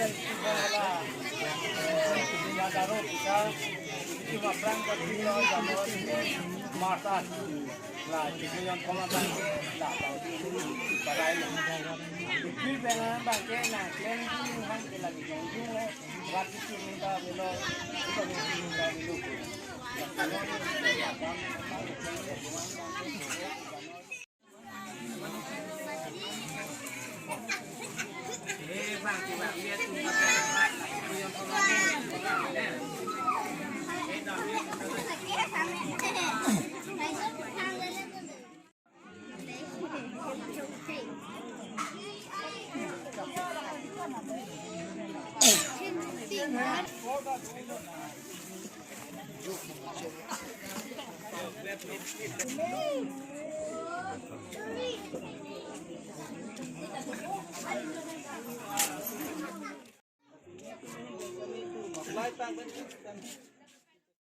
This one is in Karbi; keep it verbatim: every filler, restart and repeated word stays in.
Hala, ya, daro kita, itu maprang ke kita Januari, March, la, kita yang komandan, la, tahu di, parai, la. Itu pengen bangke, na, klem di, hang, ke lagi, jong, jong, eh, rat itu minta, bilo, itu minta, bilo.